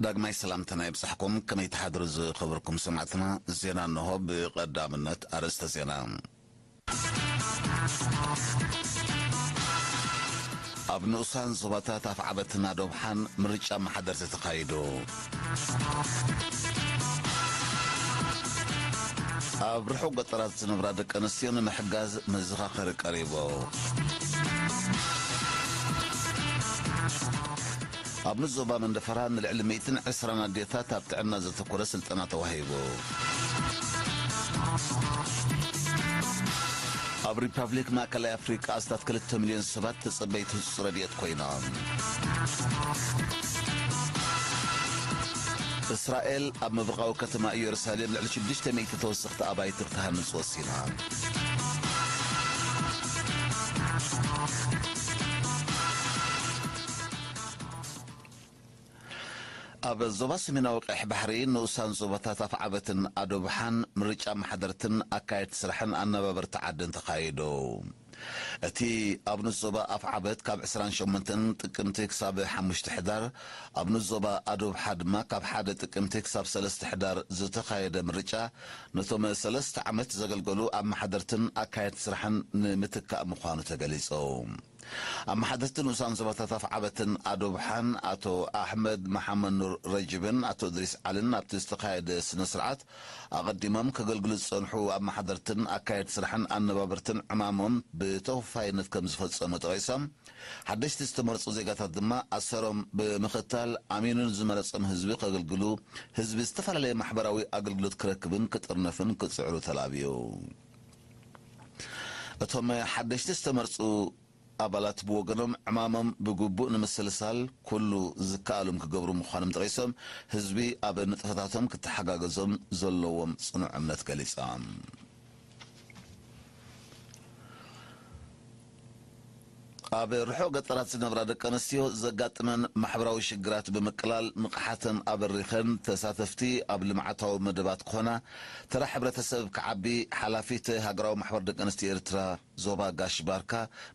ዳግማይ ሰላምታና ይብጻሕኩም። ከመይ ትሓድሩ ዝኸበርኩም ሰማዕትና? ዜና እንሆ። ብቐዳምነት ኣርእስተ ዜና። ኣብ ንኡሳን ዞባታት ኣፍዓበትን ኣዶብሓን ምርጫ ኣመሓደርቲ ተኻይዱ። ኣብ ርሑቕ ገጠራት ዝነብራ ደቂ ኣንስትዮ ንምሕጋዝ መዘኻኸሪ ቀሪቡ። ኣብ ንዞባ መንደፈራ ንልዕሊ ሚእትን ዕስራን ኣዴታት ኣብ ጥዕና ዘተኮረ ስልጠና ተዋሂቡ። ኣብ ሪፓብሊክ ማእከላይ ኣፍሪቃ ኣስታት ክልተ ሚልዮን ሰባት ተጸበይቲ ህጹጽ ረድኤት ኮይኖም። እስራኤል ኣብ ምብራቓዊ ከተማ ኢየሩሳሌም ልዕሊ ሽዱሽተ ሚእቲ ተወሰኽቲ ኣባይቲ ክትሃንጽ ወሲና። ኣብ ዞባ ሰሜናዊ ቀይሕ ባሕሪ ንኡሳን ዞባታት ኣፍዓበትን ኣዶብሓን ምርጫ ኣመሓደርትን ኣካየድቲ ስራሕን ኣነባበርቲ ዓድን ተኻይዱ። እቲ ኣብ ንኡስ ዞባ ኣፍዓበት ካብ ዕስራን ሸሞንተን ጥቅምቲ ክሳብ ሓሙሽተ ሕዳር፣ ኣብ ንኡስ ዞባ ኣዶብሓ ድማ ካብ ሓደ ጥቅምቲ ክሳብ ሰለስተ ሕዳር ዝተኻየደ ምርጫ፣ ነቶም ሰለስተ ዓመት ዘገልገሉ ኣመሓደርትን ኣካየድቲ ስራሕን ንምትካእ ምዃኑ ተገሊጹ። ኣመሓደርቲ ንኡሳን ዞባታት ኣፍዓበትን ኣዶብሓን ኣቶ ኣሕመድ መሓመድ ኑር ረጅብን ኣቶ እድሪስ ዓልን ኣብቲ ዝተኻየደ ስነ ስርዓት፣ ኣቐዲሞም ከገልግሉ ዝጸንሑ ኣመሓደርትን ኣካየድቲ ስራሕን ኣነባበርትን ዕማሞም ብተወፋይነት ከም ዝፈጸሙ ጠቒሶም፣ ሓደሽቲ ዝተመርጹ ዜጋታት ድማ ኣሰሮም ብምኽታል ኣሚኑን ዝመረጾም ህዝቢ ከገልግሉ፣ ህዝቢ ዝተፈላለየ ማሕበራዊ ኣገልግሎት ክረክብን ክጥርነፍን ክጽዕሩ ተላብዩ። እቶም ሓደሽቲ ዝተመርጹ ኣባላት ብወገኖም ዕማሞም ብግቡእ ንምስልሳል ኩሉ ዝከኣሎም ክገብሩ ምዃኖም ጠቒሶም፣ ህዝቢ ኣብ ንጥፈታቶም ክተሓጋገዞም ዘለዎም ጽኑዕ እምነት ገሊጾም። ኣብ ርሑቕ ገጠራት ዝነብራ ደቂ ኣንስትዮ ዘጋጥመን ማሕበራዊ ሽግራት ብምቅላል ንቕሓተን ኣበሪኸን ተሳተፍቲ ኣብ ልምዓታዊ መደባት ክኾና ተራ ሕብረተሰብ ክዓቢ ሓላፊት ሃገራዊ ማሕበር ደቂ ኣንስትዮ ኤርትራ ዞባ ጋሽ ባርካ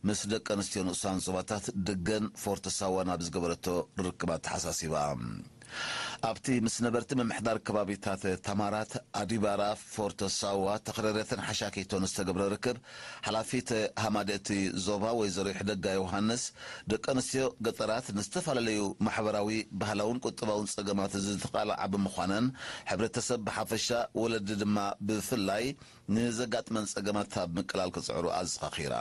ምስ ደቂ ኣንስትዮ ንኡሳን ዞባታት ድገን ፎርቶ ሳዋን ኣብ ዝገበረቶ ርክብ ኣተሓሳሲባ። ኣብቲ ምስ ነበርቲ ምምሕዳር ከባቢታት ታማራት፣ ኣዲባራ፣ ፎርቶ ሳዋ፣ ተኽረረትን ሓሻኪቶን ዝተገብረ ርክብ፣ ሓላፊት ሃማደቲ ዞባ ወይዘሮ ይሕደጋ ዮሃንስ፣ ደቂ ኣንስትዮ ገጠራት ንዝተፈላለዩ ማሕበራዊ፣ ባህላውን ቁጠባውን ጸገማት ዝተቓልዓ ብምዃነን፣ ሕብረተሰብ ብሓፈሻ፣ ወለዲ ድማ ብፍላይ፣ ንዘጋጥመን ጸገማት ኣብ ምቅላል ክጽዕሩ ኣዘኻኺራ።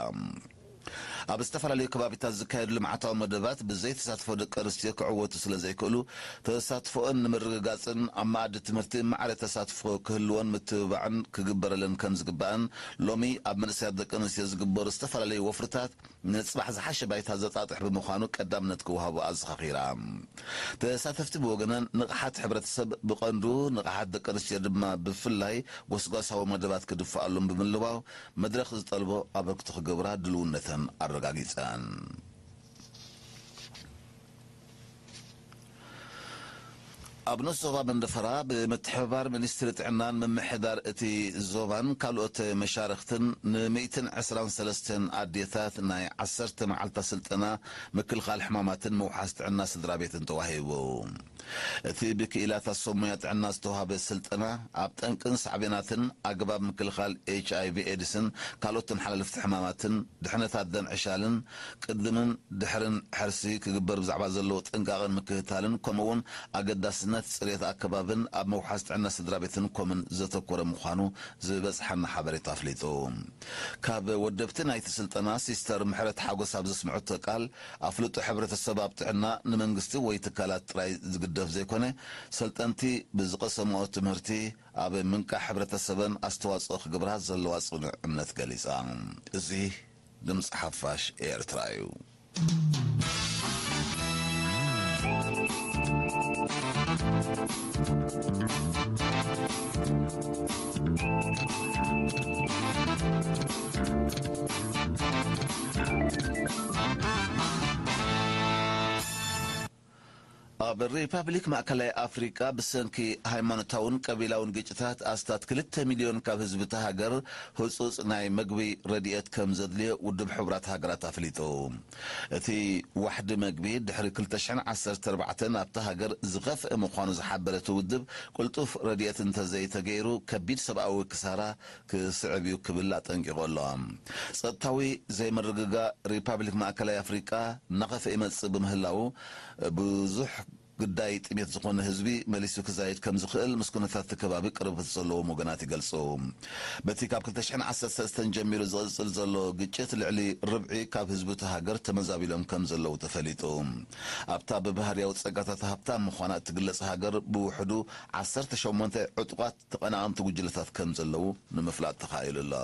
ኣብ ዝተፈላለዩ ከባቢታት ዝካየዱ ልምዓታዊ መደባት ብዘይ ተሳትፎ ደቂ ኣንስትዮ ክዕወቱ ስለ ዘይክእሉ፣ ተሳትፎኦን ንምርግጋጽን ኣብ መኣዲ ትምህርቲ ማዕረ ተሳትፎ ክህልዎን ምትብባዕን ክግበረለን ከም ዝግባእን ሎሚ ኣብ መንእሰያት ደቂ ኣንስትዮ ዝግበሩ ዝተፈላለዩ ወፍርታት ንጽባሕ ዝሓሸ ባይታ ዘጣጥሕ ብምዃኑ ቀዳምነት ክወሃቦ ኣዘኻኺራ። ተሳተፍቲ ብወገነን ንቕሓት ሕብረተሰብ ብቐንዱ ንቕሓት ደቂ ኣንስትዮ ድማ ብፍላይ ጎስጓሳዊ መደባት ክድፍኣሎም ብምልባው መድረኽ ዝጠልቦ ኣበርክቶ ክገብራ ድልውነተን ኣረጋጊጸን። ኣብ ንኡስ ዞባ መንደፈራ ብምትሕብባር ሚኒስትሪ ጥዕናን ምምሕዳር እቲ ዞባን ካልኦት መሻርኽትን ን ሚእትን ዕስራን ሰለስተን ኣዴታት ናይ ዓሰርተ መዓልታ ስልጠና ምክልኻል ሕማማትን ምውሓስ ጥዕና ስድራ ቤትን ተዋሂቡ። እቲ ብክኢላታት ሰብ ሞያ ጥዕና ዝተዋህበ ስልጠና ኣብ ጠንቅን ሳዕቤናትን ኣገባብ ምክልኻል ኤች ኣይ ቪ ኤድስን ካልኦት ተመሓላለፍቲ ሕማማትን ድሕነት ኣደን ዕሻልን ቅድምን ድሕርን ሕርሲ ክግበር ብዛዕባ ዘለዎ ጥንቃቐን ምክትታልን፣ ከምኡ'ውን ኣገዳስነት ጽሬት ኣከባብን ኣብ ምውሓስ ጥዕና ስድራ ቤትን ኮምን ዘተኮረ ምዃኑ ዝበጽሓና ሓበሬታ ኣፍሊጡ። ካብ ወደብቲ ናይቲ ስልጠና ሲስተር ምሕረት ሓጎስ ኣብ ዘስምዐቶ ቃል፣ ኣፍልጦ ሕብረተሰብ ኣብ ጥዕና ንመንግስቲ ወይ ትካላት ጥራይ ዝግደፍ ዘይኮነ፣ ሰልጠንቲ ብዝቐሰምኦ ትምህርቲ ኣብ ምንቃሕ ሕብረተሰበን ኣስተዋጽኦ ክገብራ ዘለዋ ጽኑዕ እምነት ገሊጻ። እዚ ድምጺ ሓፋሽ ኤርትራ እዩ። ኣብ ሪፓብሊክ ማእከላይ ኣፍሪቃ ብሰንኪ ሃይማኖታውን ቀቢላውን ግጭታት ኣስታት ክልተ ሚልዮን ካብ ህዝቢ እታ ሃገር ህጹጽ ናይ መግቢ ረድኤት ከም ዘድልዮ ውድብ ሕቡራት ሃገራት ኣፍሊጡ። እቲ ዋሕዲ መግቢ ድሕሪ ክልተ ሽሕን ዓሰርተ ኣርባዕተን ኣብታ ሃገር ዝኸፍአ ምዃኑ ዝሓበረ እቲ ውድብ፣ ቅልጡፍ ረድኤት እንተዘይተገይሩ ከቢድ ሰብኣዊ ክሳራ ክስዕብ እዩ ክብል ኣጠንቂቑ ኣሎ። ጸጥታዊ ዘይምርግጋእ ሪፓብሊክ ማእከላይ ኣፍሪቃ እናኸፍአ ይመጽእ ብምህላዉ፣ ብዙሕ ግዳይ ጥሜት ዝኾነ ህዝቢ መሊሱ ክዛይድ ከም ዝኽእል ምስ ኩነታት እቲ ከባቢ ቅርበት ዘለዎም ወገናት ይገልጹ። በቲ ካብ ክልተ ሽሕን ዓሰርተ ሰለስተን ጀሚሩ ዝቕጽል ዘሎ ግጭት፣ ልዕሊ ርብዒ ካብ ህዝቢ እቲ ሃገር ተመዛቢሎም ከም ዘለዉ ተፈሊጡ። ኣብታ ብባህርያዊ ጸጋታት ሃብታም ምዃና እትግለጽ ሃገር፣ ብውሕዱ ዓሰርተ ሸሞንተ ዕጡቓት ተቐናቐንቲ ጉጅለታት ከም ዘለዉ ንምፍላጥ ተኻኢሉ ኣሎ።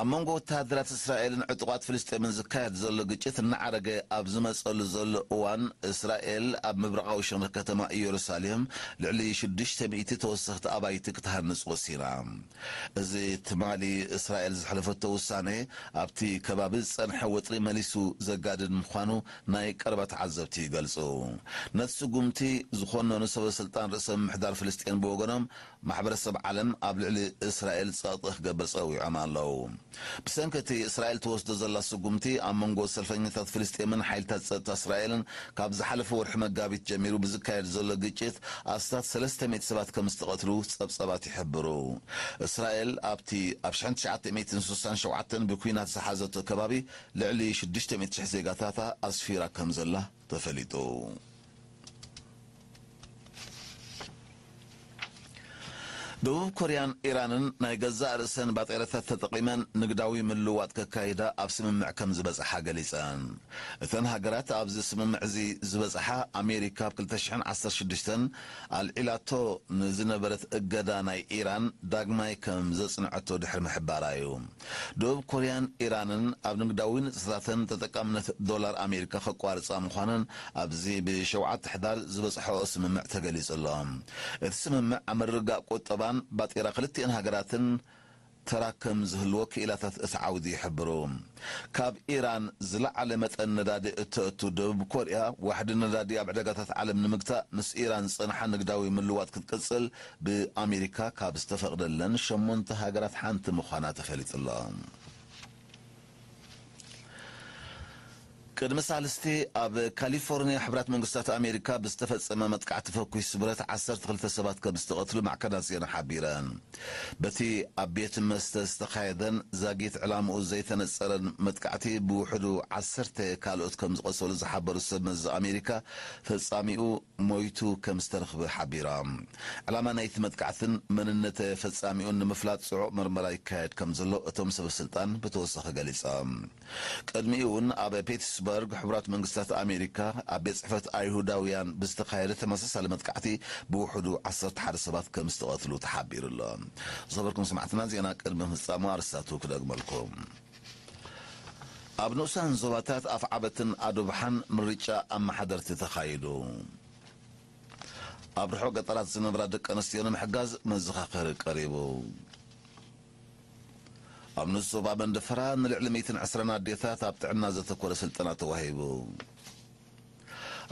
ኣብ መንጎ ወተሃደራት እስራኤልን ዕጡቓት ፍልስጤምን ዝካየድ ዘሎ ግጭት እናዓረገ ኣብ ዝመጸሉ ዘሎ እዋን፣ እስራኤል ኣብ ምብራቓዊ ሸነኽ ከተማ ኢየሩሳሌም ልዕሊ ሽዱሽተ ሚእቲ ተወሰኽቲ ኣባይቲ ክትሃንጽ ወሲና። እዚ ትማሊ እስራኤል ዘሕለፈቶ ውሳነ፣ ኣብቲ ከባቢ ዝጸንሐ ወጥሪ መሊሱ ዘጋድድ ምዃኑ ናይ ቀረባ ተዓዘብቲ ይገልጹ። ነቲ ስጉምቲ ዝኾነኑ ሰበ ስልጣን ርእሰ ምምሕዳር ፍልስጤን ብወገኖም፣ ማሕበረሰብ ዓለም ኣብ ልዕሊ እስራኤል ጸቕጢ ክገብር ጸዊዖም ኣለዉ። ብሰንኪ እቲ እስራኤል ትወስዶ ዘላ ስጉምቲ፣ ኣብ መንጎ ሰልፈኛታት ፍልስጤምን ሓይልታት ጸጥታ እስራኤልን ካብ ዝሓለፈ ወርሒ መጋቢት ጀሚሩ ብዝካየድ ዘሎ ግጭት፣ ኣስታት ሰለስተ ሚእቲ ሰባት ከም ዝተቐትሉ ጸብጻባት ይሕብሩ። እስራኤል ኣብቲ ኣብ ሽሕን ትሽዓተ ሚእትን ስሳን ሸውዓተን ብኲናት ዝሓዘቶ ከባቢ ልዕሊ ሽዱሽተ ሚእቲ ሽሕ ዜጋታታ ኣስፊራ ከም ዘላ ተፈሊጡ። ደቡብ ኮርያን ኢራንን ናይ ገዛእ ርእሰን ባጤራታት ተጠቒመን ንግዳዊ ምልውዋጥ ከካይዳ ኣብ ስምምዕ ከም ዝበጽሓ ገሊጸን። እተን ሃገራት ኣብዚ ስምምዕ እዚ ዝበጽሓ፣ ኣሜሪካ ኣብ ክልተ ሽሕን ዓሰርተ ሽዱሽተን ኣልዒላቶ ንዝነበረት እገዳ ናይ ኢራን ዳግማይ ከም ዘጽንዐቶ ድሕሪ ምሕባራ እዩ። ደቡብ ኮርያን ኢራንን ኣብ ንግዳዊ ንጥፈታተን ተጠቃምነት ዶላር ኣሜሪካ ከቋርጻ ምዃነን ኣብዚ ብሸውዓተ ሕዳር ዝበጽሐኦ ስምምዕ ተገሊጹ ኣሎ። እቲ ስምምዕ ኣብ ምርግጋእ ቁጠባን ባጤራ ክልቲኤን ሃገራትን ተራ ከም ዝህልዎ ክኢላታት እቲ ዓውዲ ይሕብሩ። ካብ ኢራን ዝለዓለ መጠን ነዳዲ እተእቱ ደቡብ ኮርያ፣ ዋሕዲ ነዳዲ ኣብ ዕዳጋታት ዓለም ንምግታእ ምስ ኢራን ዝጸንሓ ንግዳዊ ምልዋጥ ክትቅጽል ብኣሜሪካ ካብ ዝተፈቕደለን ሸሞንተ ሃገራት ሓንቲ ምዃና ተፈሊጡ ኣሎ። ቅድሚ ሳልስቲ ኣብ ካሊፎርኒያ ሕቡራት መንግስታት ኣሜሪካ ብዝተፈጸመ መጥቃዕቲ ፈኲስ ብረት ዓሰርተ ክልተ ሰባት ከም ዝተቐትሉ ማዕከናት ዜና ሓቢረን። በቲ ኣብ ቤት መስተ ዝተኻየደን ዛጊት ዕላምኡ ዘይተነጸረን መጥቃዕቲ ብውሕዱ ዓሰርተ ካልኦት ከም ዝቐሰሉ ዝሓበሩ ሰብ መዚ ኣሜሪካ፣ ፈጻሚኡ ሞይቱ ከም ዝተረኽበ ሓቢራ። ዕላማ ናይቲ መጥቃዕትን መንነት ፈጻሚኡን ንምፍላጥ ጽዑቕ መርመራ ይካየድ ከም ዘሎ እቶም ሰበ ስልጣን ብተወሳኺ ገሊጾም። ቅድሚኡ እውን ኣብ ፒትስበርግ ሕቡራት መንግስታት ኣሜሪካ ኣብ ቤት ጽሕፈት ኣይሁዳውያን ብዝተኻየደ ተመሳሳሊ መጥቃዕቲ ብውሕዱ ዓሰርተ ሓደ ሰባት ከም ዝተቐትሉ ተሓቢሩ ኣሎ። ዝኸበርኩም ሰማዕትና፣ ዜና ቅድሚ ምፍጻሙ ኣርስታቱ ክደግመልኩም። ኣብ ንኡሳን ዞባታት ኣፍዓበትን ኣዶብሓን ምርጫ ኣመሓደርቲ ተኻይዱ። ኣብ ርሑቕ ገጠራት ዝነብራ ደቂ ኣንስትዮ ንምሕጋዝ መዘኻኸሪ ቀሪቡ። ኣብ ንኡስ ዞባ መንደፈራ ንልዕሊ ሚእትን ዕስራን ኣዴታት ኣብ ጥዕና ዘተኮረ ስልጠና ተዋሂቡ።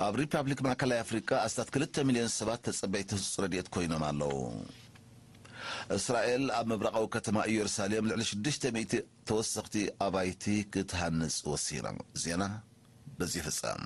ኣብ ሪፓብሊክ ማእከላይ ኣፍሪቃ ኣስታት ክልተ ሚልዮን ሰባት ተጸበይቲ ህጹጽ ረድኤት ኮይኖም ኣለዉ። እስራኤል ኣብ ምብራቓዊ ከተማ ኢየሩሳሌም ልዕሊ ሽዱሽተ ሚእቲ ተወሰኽቲ ኣባይቲ ክትሃንጽ ወሲና። ዜና በዚ ይፍጸም።